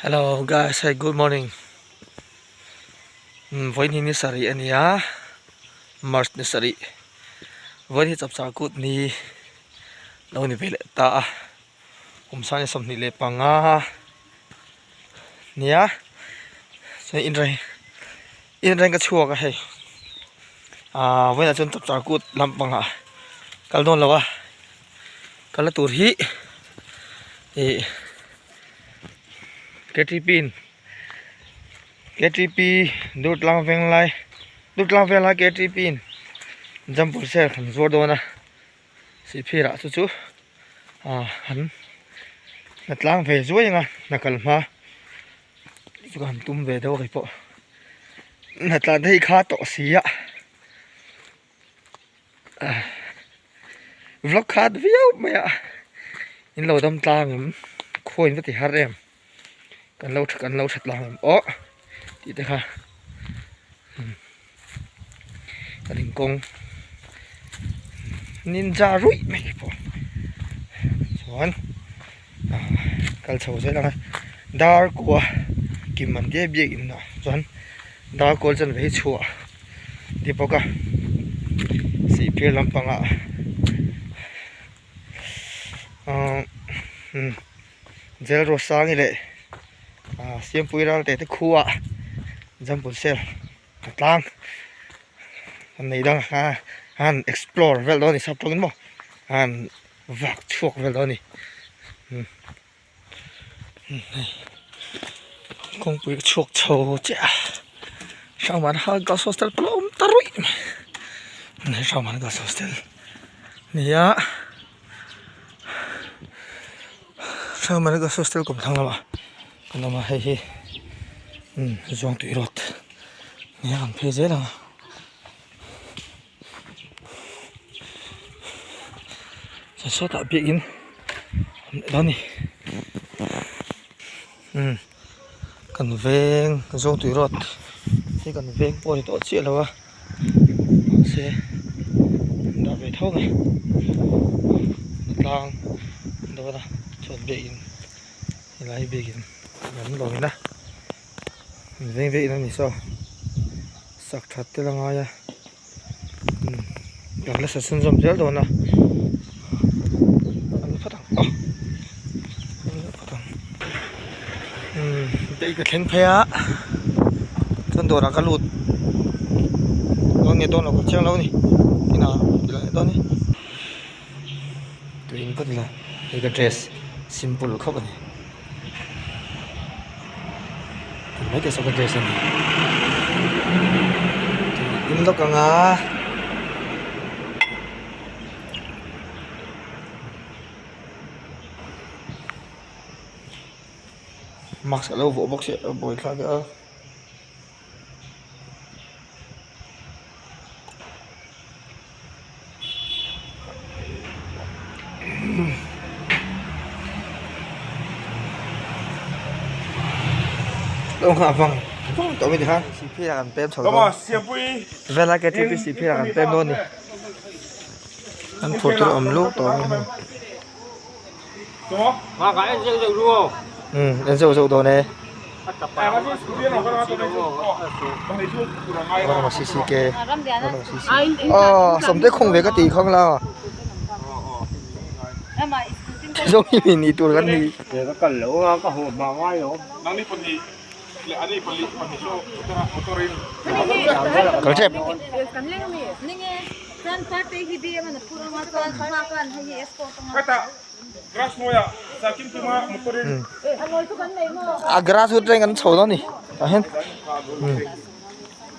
Hello guys hei good morning umm vawiin hi ni sarih a ni a march ni sarih vawiin hi chapchar kut ni lo ni ve leh ta a kum sang ni 25 nia chuan inreng inreng ka chhuak a hei ah vawiinah chuan chapchar kut lampangah kal dawn lo a kalna tur hi ih ktp in ktp Durtlang Venglai Durtlang Venglai ktp in jumper sale kan zuar dawn a sihphir ah chu chu ah an hna tlang ve zuai ang a hna kal hma chu ka han tum ve deuh a keipawh hna tlan te hi kha tawh si a. Vlog khat viau mai a in lo dam tlang em khawi in va ti har em kan lo kan lo that lang em aw tih te kha kan inkawng ninja ruih mai pawh chuan kal chho zel ang a dar kua kim an tia biakin ah chuan dar kawl chuan vei chhuah. ti bawk a sihphir lampangah ahh umm zel rawh sangi leh ah siampui ral te te khuaah jampul sel a tlang an nei dang a an explore vel dawn a ni sap tawngin maw an vak chhuak vel dawn a ni umm. Kawngpui ka chhuak chho chiah a Hrangmana kha girls hostel pawh a awm ta ruih mai hei Hrangmana girls hostel nia Hrangmana girls hostel kawm thlang lamah kan awm a hei hi Zuangtui road nia kan phei zel ang a. Sawtah biakin an awm a ni umm kan veng Zawngtui road hi kan veng pawh a ni tawh chiah lo a mahse an dah ve tho mai tlang dawn a chuan biakin helai biakin an lawm a an veng vekin a ni saw sak that tel a ngai a. Kan la sa chhunzawm zel dawn a an phawt ang aw an phawt ang umm hei ka thleng phei a chuan dawrah ka lut dawn nge dawn lo ka chiang lo a ni inah ti leh dawn a ni tuiin phawt ila hei ka dress simple khawp a ni. Mai te saw ka dress a ni in lawk ang a mask alo vuah bawk sia a buaithlak a. Vela ktp sihphir ah kan pem dawn a ni an phur tur a awm luh tawh a ni umm en zeuh zeuh dawn e cck aw sawmte khung ve ka tih khang la zawng hi ni tur kan ni. Kal tep. A grass root reng an chho dawn a ni tah hian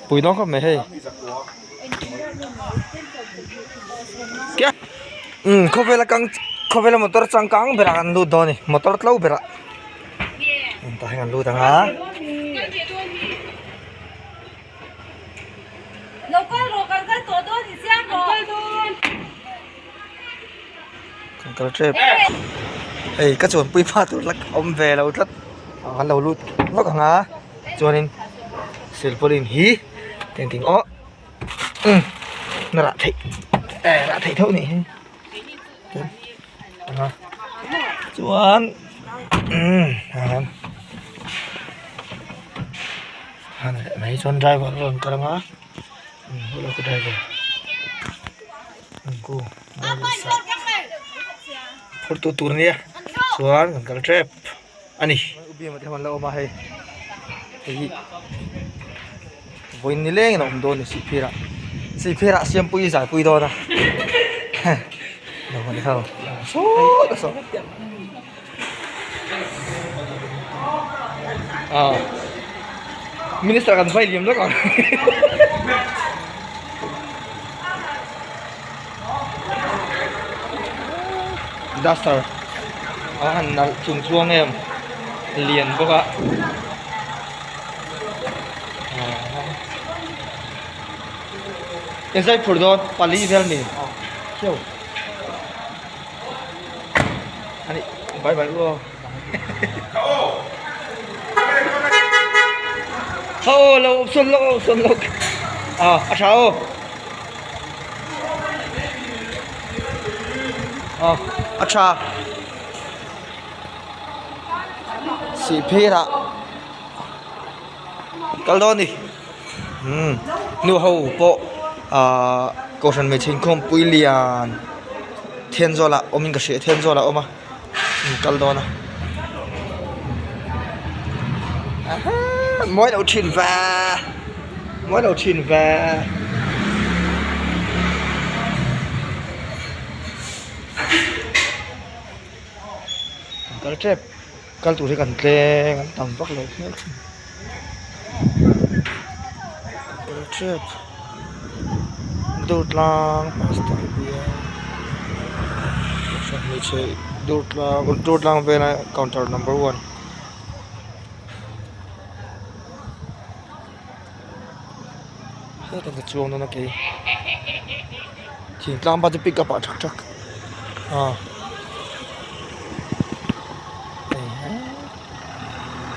pui dawn khawp mai hei khawvela kang khawvela motor changkang berah an lut dawn a ni motor tlo berah tah hian an lut ang a. Kan kal tep hei ka chuanpui hma tur la awm ve lo tlat an lo lut vak ang a chuanin silpaulin hi engtin aw umm na rah theih eh rah theih tho a nih hi chuan umm. Han leh mai chuan driver a rawn kal anga driver phur tu tur ania chuan kan kal tep ani an la awm a hei hei hi vawiin nileng in a awm dawn a ni sihphir ah sihphir ah siampui zaipui dawn a lo ni ho sawt a saw ah minister kan vai liam lawk ang duster a han nalh chung chuang em lian bawk a inzai phur dawn pali vel a ni khiau. Ani bye bye u Ho lo sun lo sun lo à a tha o à a tha sihphir ah kal dawn ni umm nu ho pawh ahh kohhran hmeichhe inkhawm pui lian Thenzawl ah awmin ka hria Thenzawl ah a awm a an kal dawn a mawi lo thin ve mawi lo thin ve. An kal tep kal tur hi kan tleng an tam vak lo hmel thin kal tep Durtlang pastor bial hmeichhe Durtlang Durtlang vela counter number one. Hetah ka chuang dawn a kei thingtlang pa chu pick up ah thak thak ah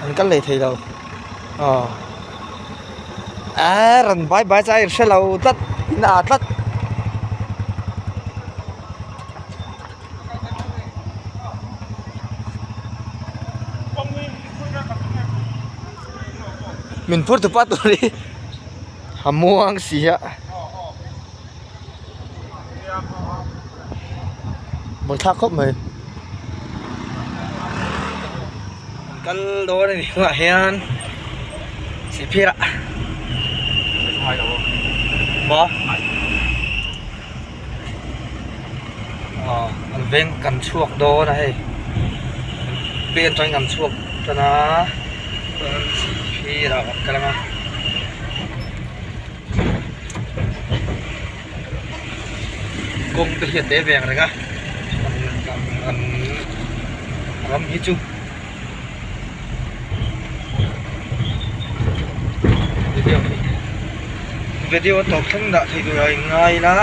an kal leh thei lo ah eh rawn bai bai chai hre lo tlat in ah tlat. Min phur tupa tur hi a muang si a buaithlak khawp mai an kal dawn a ni tunah hian sihphir ah maw an veng kan chhuak dawn a hei pen atangin kan chhuak tan a chuan sihphir ah kan kal ang a. Kawng te hi a te ve ang reng a an ram hi chu video hi video a tawp thleng dah thei tur a inngai ila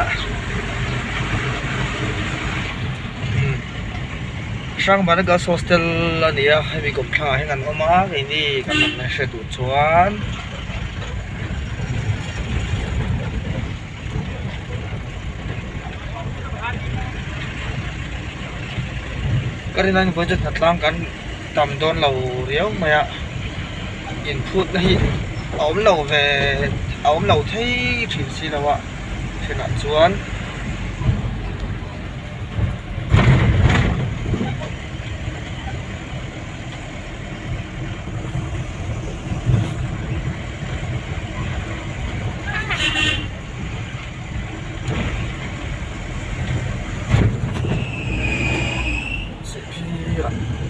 Hrangbana Girls Hostel a ni a hemi kawmthlangah hian an awm a keini kan awmna hre duh chuan. Ka rin aiin vawiin chu hnatlang kan tam dawn lo riau mai a inphutna hi a awm lo ve a awm lo thei thin si lo a thenah chuan.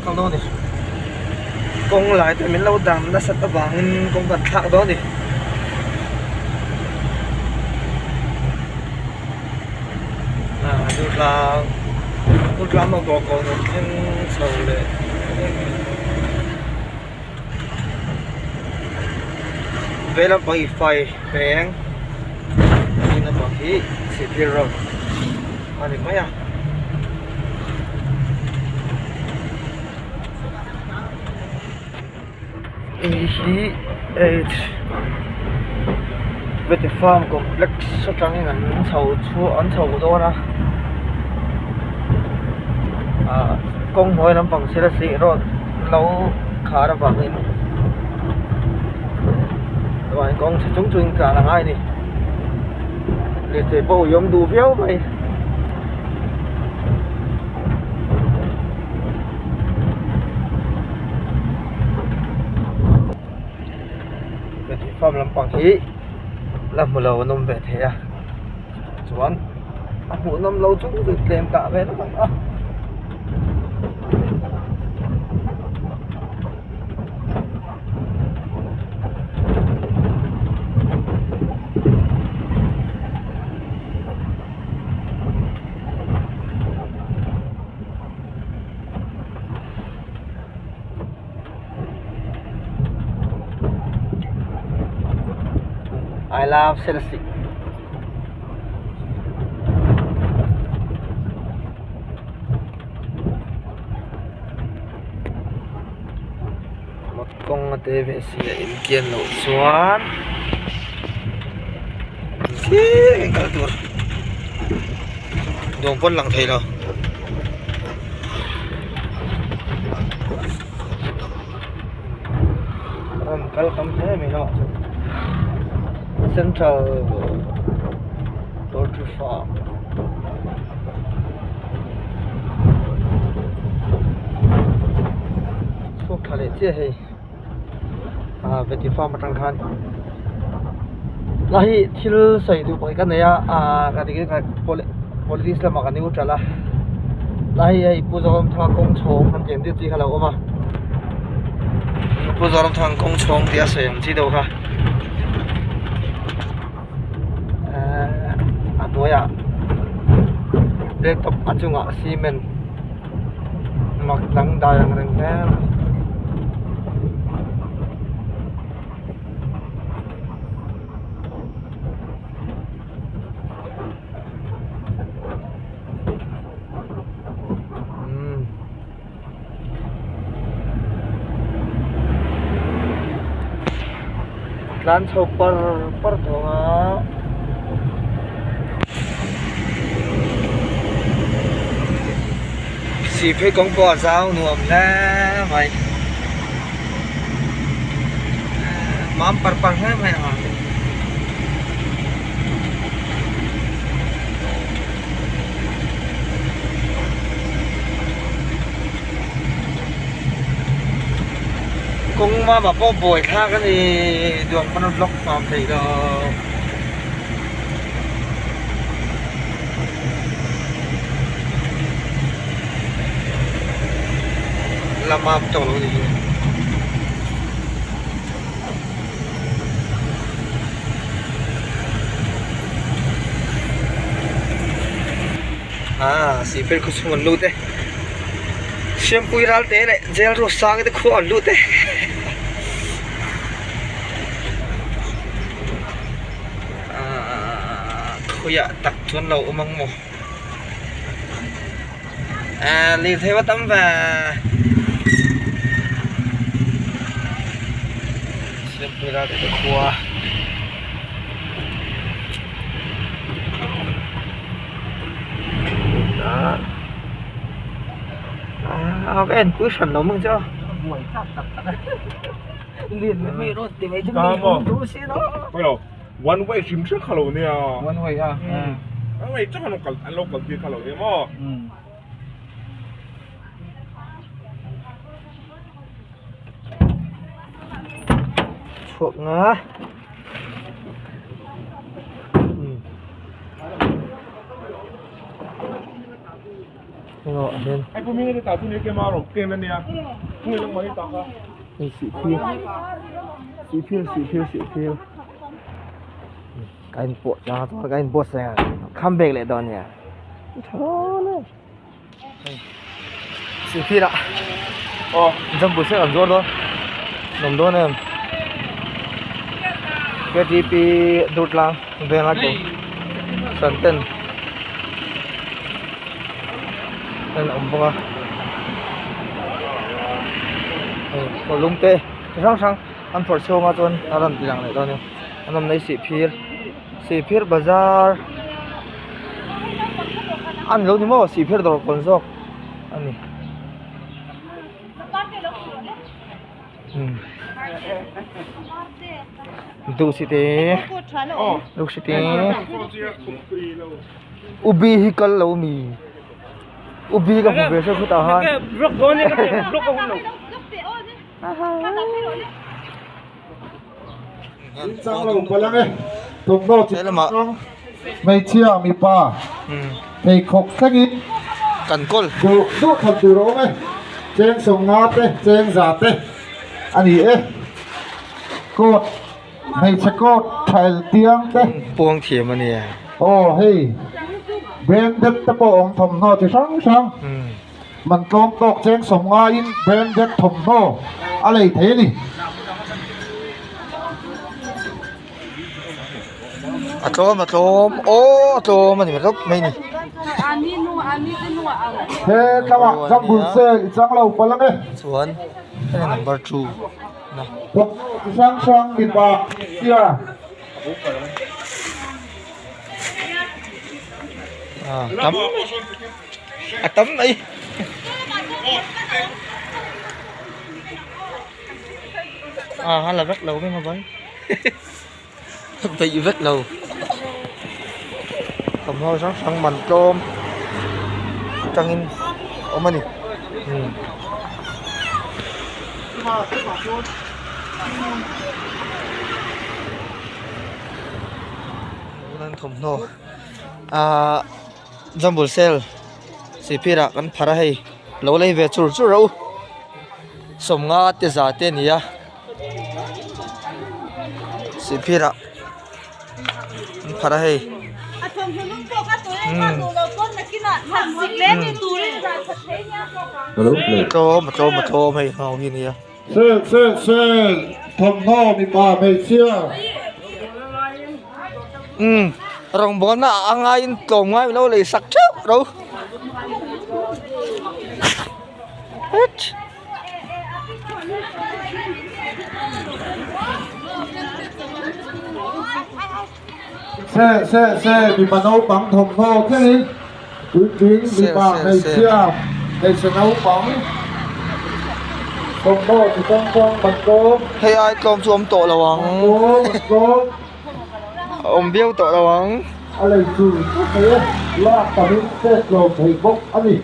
Kal dawn a ni kawng lai te min lo dang nasat avangin kawng kan thlak dawn a ni. Durtlang Durtlang motor kawn rawn thleng chho leh vei lampang hi fai peng ding lampang hi sihphir road a ni mai a. Hei hi H Vety farm complex atangin an chho chhuak an chho dawn a ah kawng hnuai lampang sir a sih road lo khar avangin. Chuan kawng chhe chung chungin tlan a ngai a ni. Lirthei pawh ui awm duh viau mai. Farm lampang hi la hmu lo an awm ve thei a chuan a hmuh nawm lo chung chu tlem kah ve lawk ang a. I love Chelsea. Kawng a te ve si a in kian loh chuan khi kal tur nuam pawn lang thei lo. Rawn kal tam hle mai lamah chuan central poultry farm. Chhuak tha leh chiah hei ah veti farm atang khan la hi thil sawi duh pawh hi ka nei a ah ka ti politics lamah ka neutral a la hei hei Pu Zoramthanga kawng chhawng an tih ang deuh chi kha a lo awm a Pu Zoramthanga kawng chhawng tih a sawi ang chi deuh kha ehh a hnuaiah laptop a chungah cement. Mak dangdai ang reng hle mai. Umm. Tlan chho par par thawng a. Sih phei kawng pawh a zau nuam hle mai. Mam par par hle mai ang a. Kawng mama pawh buai thlak a ni duang pawn a vlog nuam thei lo. Lama tawk lo ni hi. Ah sihphir khaw chhung an lut e Siampui ral te leh jail ru sang te khu an lut e ah khawiah tak chuan lo awm ang maw ah lirthei va tam ve Siampui ral te khua. Ah ka en pui hran lo mang chu buai thlak tak tak a lian mai mai rawn ti mai chu mi awm duh si lo Hello one way hrim hrim kha lo nia one way a one way chauh an lo kal an lo kal tir kha lo nia maw chhuak nga. Sihphir sihphir sihphir ka in pawh chang chuan ka in buatsaih a kham bek leh dawn nia tha dawn e sihphir ah aw jambu sek an zuar dawn nuam dawn em ktp durtlang veng a tawh santen an awm bawk a hei kawlum te chi hrang hrang an phawrh chhung a chuan a rawn ti lang leh dawn a ni an awmna hi sihphir sihphir bazar a ni lo ni maw sihphir dawr kawn zawk a ni. Duhsi te duhsi te ubi hi kal lo mi ubi ka hmu ve hrep khutah khan Hmeichhia mipa pheikhawk thlengin kan kawl duh duh thlan tur a awm e cheng sawmnga te cheng za te a ni e coat hmeichhe coat thael tiang te puang thiam a nia aw hei branded te pawh a awm thawmhnaw chi hrang hrang man tlawm tawk cheng sawmnga in branded thawmhnaw a lei thei a ni. A tlawm a tlawm aw a tlawm a ni rawp mai ni. He tlangah jungle sale i chang lo palh ang e. Chuan hei number 2 na. Thawmhnaw chi hrang hrang mipa hmeichhia. A tam a tam mai. A a la vek lo mai maw vai peih vek lo thawmhnaw hrang hrang man tlawm atangin a awm a ni umm. Thawmhnaw ahh jumble sale sihphir ah kan phar a hei lo lei ve chur chur rawh u. Sawmnga te za te a ni a sihphir ah an phar a hei umm tlawm a tlawm a tlawm hei nghau hi a ni a. Sel sel sel thawmhnaw mipa hmeichhia. Umm rawngbawlna a ngaiin tlawm ngai lo lei sak theuh ro. Se se se mipa naupang thawmhnaw thlengin puitling mipa hmeichhia hmeichhe naupang thawmhnaw chi hrang hrang man tlawm Hei ai tlawm chu awm tawh lo ang. Man tlawm Awm viau tawh lo ang. A lei tur chu thei e lak tamin pek tlawm thei bawk a ni.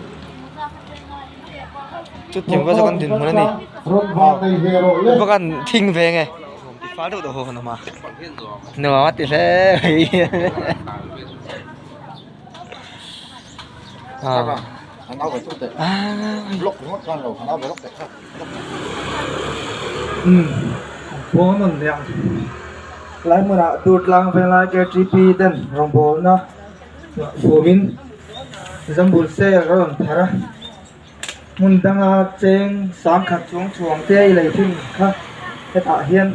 Chutiang va zawk an dinhmun a ni. Va kan thing ve nge. Ti fal deuh deuh ho kan awm a. Nuam a ti hle mai. Umm pawn a ni ang. Lai hmunah Durtlang Venglai KTP ten rawngbawlna Huamin Zambul sel a rawn phar a, hmun danga cheng sangkhat chuang chuang te i lei thin kha hetah hian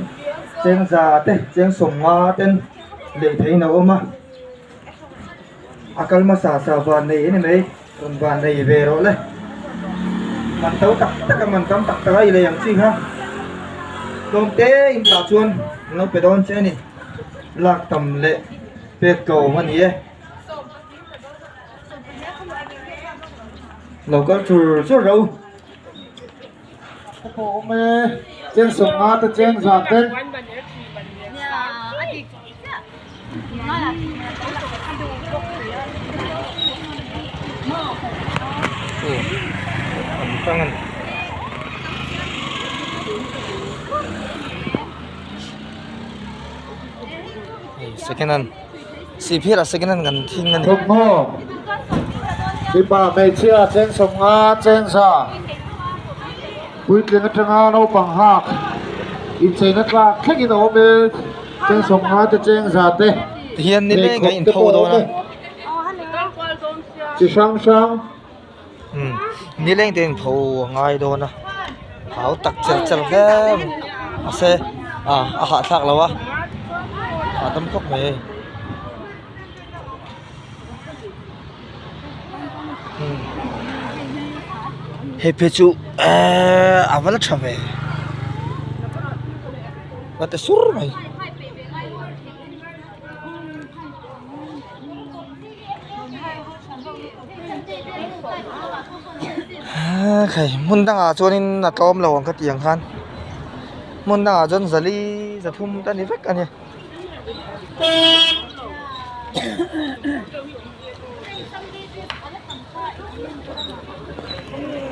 cheng za te cheng sawmnga ten lei theihin a awm a, a kal hmasa sa van nei a ni mai rawn van nei ve rawh le, man to tak tak a man tam tak tak a i lei ang chi kha tlawm te in tah chuan an lo pe dawn che a ni lak tam leh. Pek tlawm a ni e. Lo kal chur chur ro. Awm e, cheng sawmnga te cheng za te. An tang a ni. Hei second hand sihphir ah second hand kan thing a ni. Thawmhnaw mipa hmeichhia cheng sawmnga cheng za puitling atanga naupang hak incheina tlak thlengin a awm e cheng sawmnga te cheng za te Tihian nileng a pheikhawk te intho pawh a dawn awm a. e chi hrang hrang. Umm nileng te intho a ngai dawn a hau tak cher cher hle mahse ah a hahthlak lo a a tam khawp mai hei umm hei phei chu ehh a va la tha ve a ti sur mai. Hei hmun dangah chuanin a tlawm lo ang ka tih ang khan. Hmun dangah chuan zali zathum te a ni vek a ni.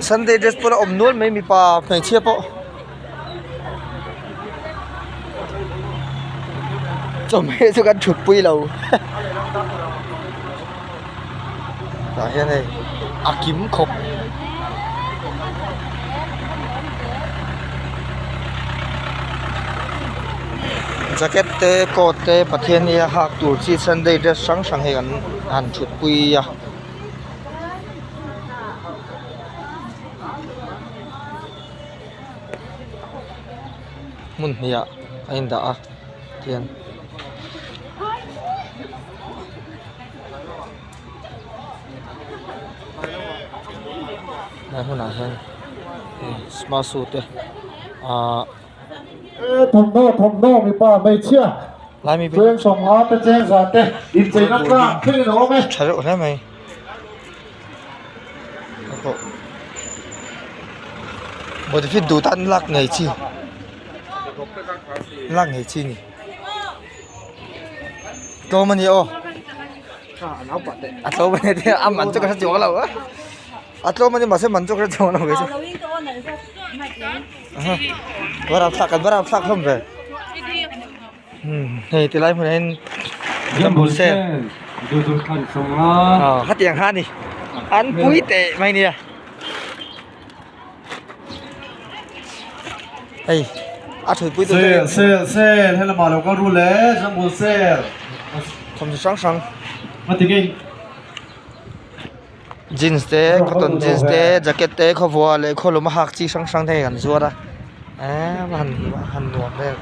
Sunday dress pawh a awm nual mai mipa hmeichhia pawh chawhmeh chu kan thut pui lo tah hian hei a kim khawp. Jacket te coat te Pathian hi a hak tur chi sunday dress hrang hrang hi an han thut pui a. Hmun hnih ah a indah a tihian. He hmunah hian smart shoe te ahh. Thawmhnaw thawmhnaw mipa hmeichhia cheng sawmnga te cheng za te incheina tlang thlengin a awm e. Tha reuh hle mai. Body fit duh tan lak ngei chi lak ngei chi a ni. Tlawm a ni aw a tlawm a ni tih a man chu ka hre chuang lo a a tlawm a ni mahse man chu ka hre chuang lo kei chu va thlak kan va rapthlak hlawm ve hei ti lai hmunah hian jambul sel khatiang kha a ni an pui teh mai nia. Hei a thutpui tur Sel sel sel helama lo kal ru le jambul sel thawmhnaw hrang hrang Ngati nge jeans te cotton jeans te jacket te khawvua leh khawlum a hak chi hrang hrang te hei an zuar a eee han han nuam vel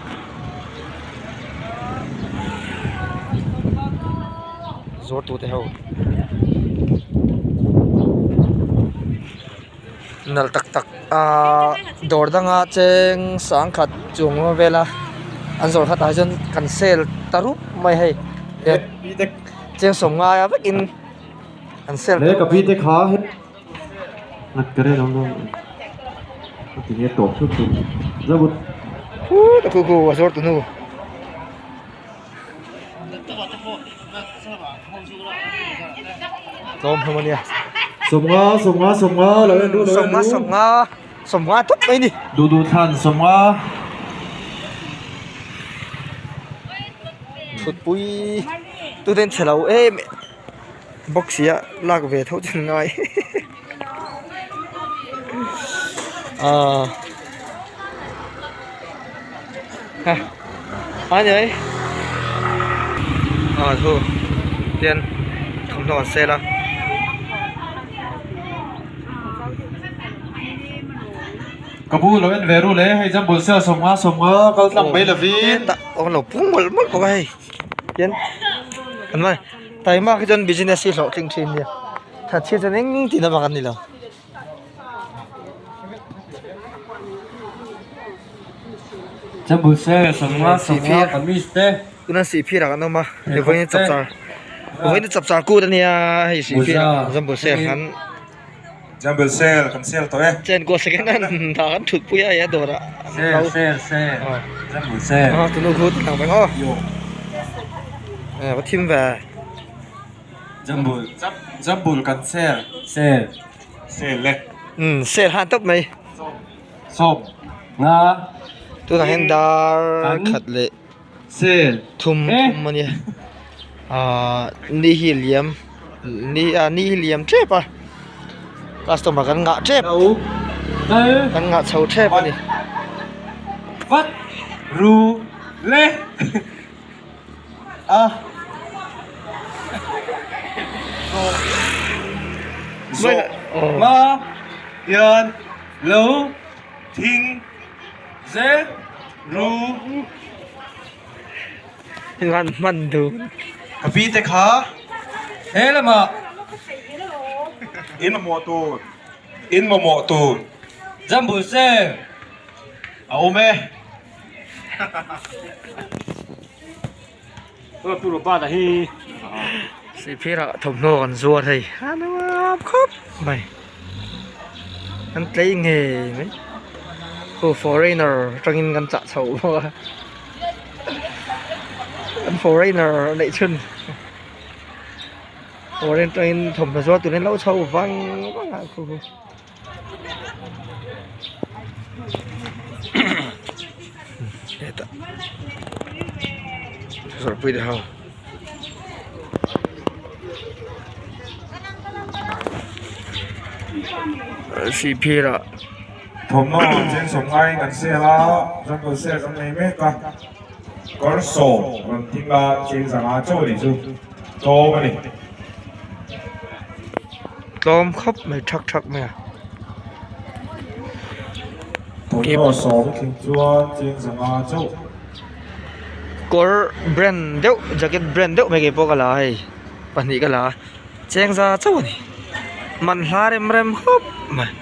zuar tute ho. Nalh tak tak ahh dawr danga cheng sangkhat chung vela an zawrh khat ah hian kan sale ta rup mai hei cheng sawm ngaia vekin an sale ta rup mai a zuar tunu. Tlawm hlawm a nia. Sawmnga sawmnga sawmnga lo en ru lo en ru. Sawmnga sawmnga sawmnga tawp mai ni. Duh duh thlan sawmnga. Thutpui tuten chhe lo em bawk sia lak ve tho chu ngai ah. A ni mai ah thu tian thawmhnaw an sale a. Ka bu lo en ve ru le hei jambul sale sawmnga sawmnga kal tlang mai lovin. Awm lo pung mawlh mawlh bawk a hei tian an mai taima khi chuan business hi hlawhtling thin nia thatchhiat chuan eng tihna vak an ni lo. Tuna sihphir ah kan awm a vawiin chapchar vawiin chapchar kut a nia hei sihphir ah jambul sale kan Jambul sale kan sale tawh e chenkaw second hand dah kan thut pui a hei a dawr ah Jambul sale a tunu khu ti lang vek aw va thim ve Jambul jambul kan sale sale Sel le. Umm sel han tawp mai. Sawm nga. Tunah hian dar khat leh sel thum thum a nia ahh ni hi liam ni ah ni hi liam tep a customer kan ngah tep kan ngah chho tep a ni. Vat ru le. A Zawh ma hian lo thing ze ru. Ngan hman dun. Ka pi te kha he lamah in mamawh tur in mamawh tur jambul sel a awm e. Sihphir ah thawmhnaw kan zuar hei a nuam khawp mai an tlei ngei mai. Khu foreigner atangin kan chah chho bawk a an foreigner neih chhun foreign atangin thawmhnaw zuar turin an lo chho vang vang a khu khu. Hetah zawrhpui te ho. Sihphir ah. Thawmhnaw cheng sawm ngaiin kan sel a, jungle sale kan nei mek a, kawr sawm rawn thing a cheng zanga chaw a nih chu tlawm a ni. Tlawm khawp mai thak thak mai a. Thawmhnaw sawm thing chuan cheng zanga chauh. Kawr brand deuh jacket brand deuh mai keipawh ka la a hei pahnih ka la a cheng za chauh a ni man hla rem rem khawp mai.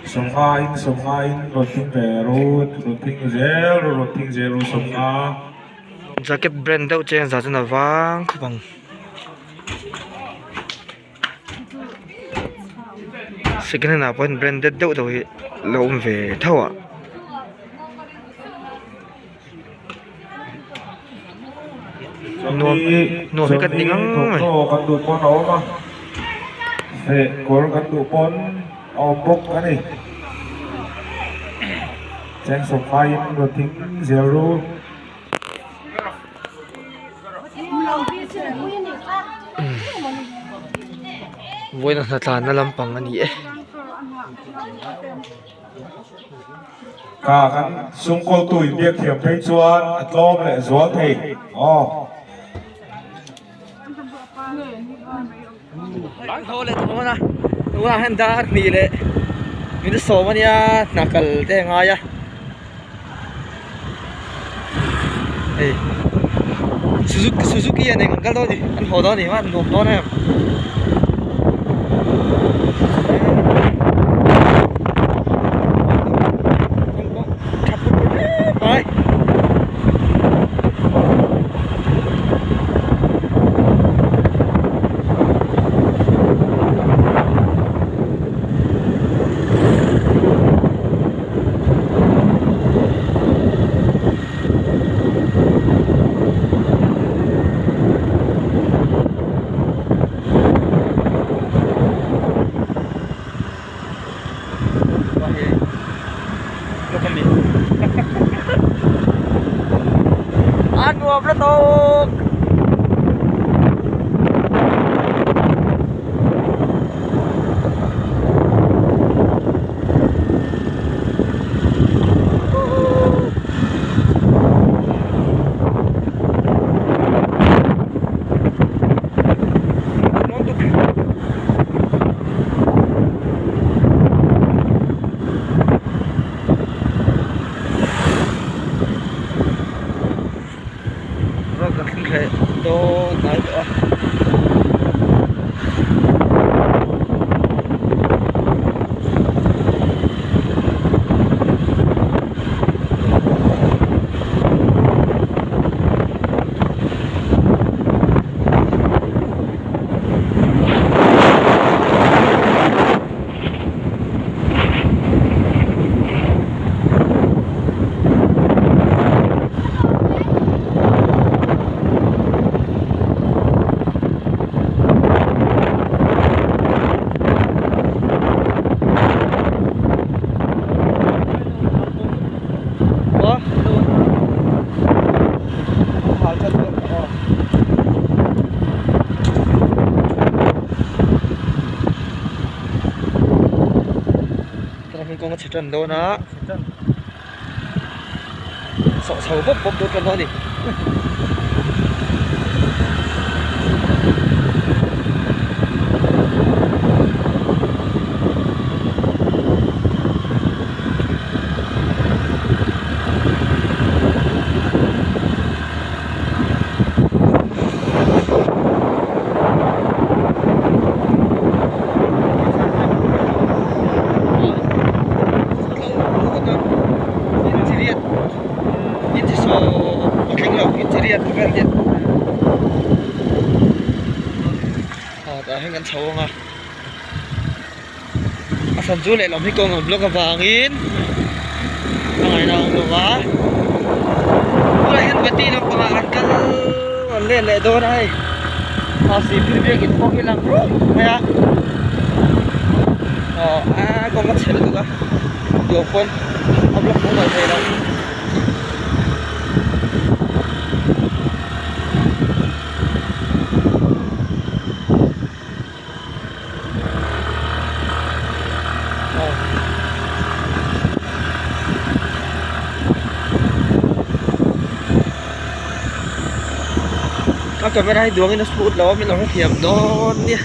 Sawmngain sawmngain rawn thing ve ru rawn thing zel ru rawn thing zel ru sawmnga. Jacket brand deuh cheng za chuan a vang khawp ang. Second hand ah pawh hian branded deuh deuh hi lo awm ve tho a. Nuam nuam hi ka ti ngang mai. Thawmhnaw kan duh pawn a awm a, feh kawr kan duh pawn a awm bawk a ni. Cheng sawmhaiin rawn thing zel ru. Vawiin a hnatlanna lampang a ni e. Kha kan sungkawltu inbiak thiam phei chuan a tlawm leh zual thei aw. Bang tho leh dawn a tunah hian dar hnih leh min sawm a nia hna kal te a ngai a hei Suzuki Suzuki a nen kan kal dawn a ni an haw dawn a ni a nuam dawn em. A nuam la tawk. Road kan thleng thei dawn hnai tawh a. Traffic kawng a chhe tan dawn a sawh chho bawp bawp dawn tan dawn a ni. Tah hian kan chho ang a a chhan chu lehlam hi kawng an block avangin. ngaina a awm lo va tunah hian vati lampangah an kal an let leh dawn a hei a sihphir biakin pawh hi lang rup mai a aw a kawng a chhe lutuk a duh ang pawn a block pawh kalh thei lo. A camera hi duangin a smooth lo a min lo hrethiam dawn nia.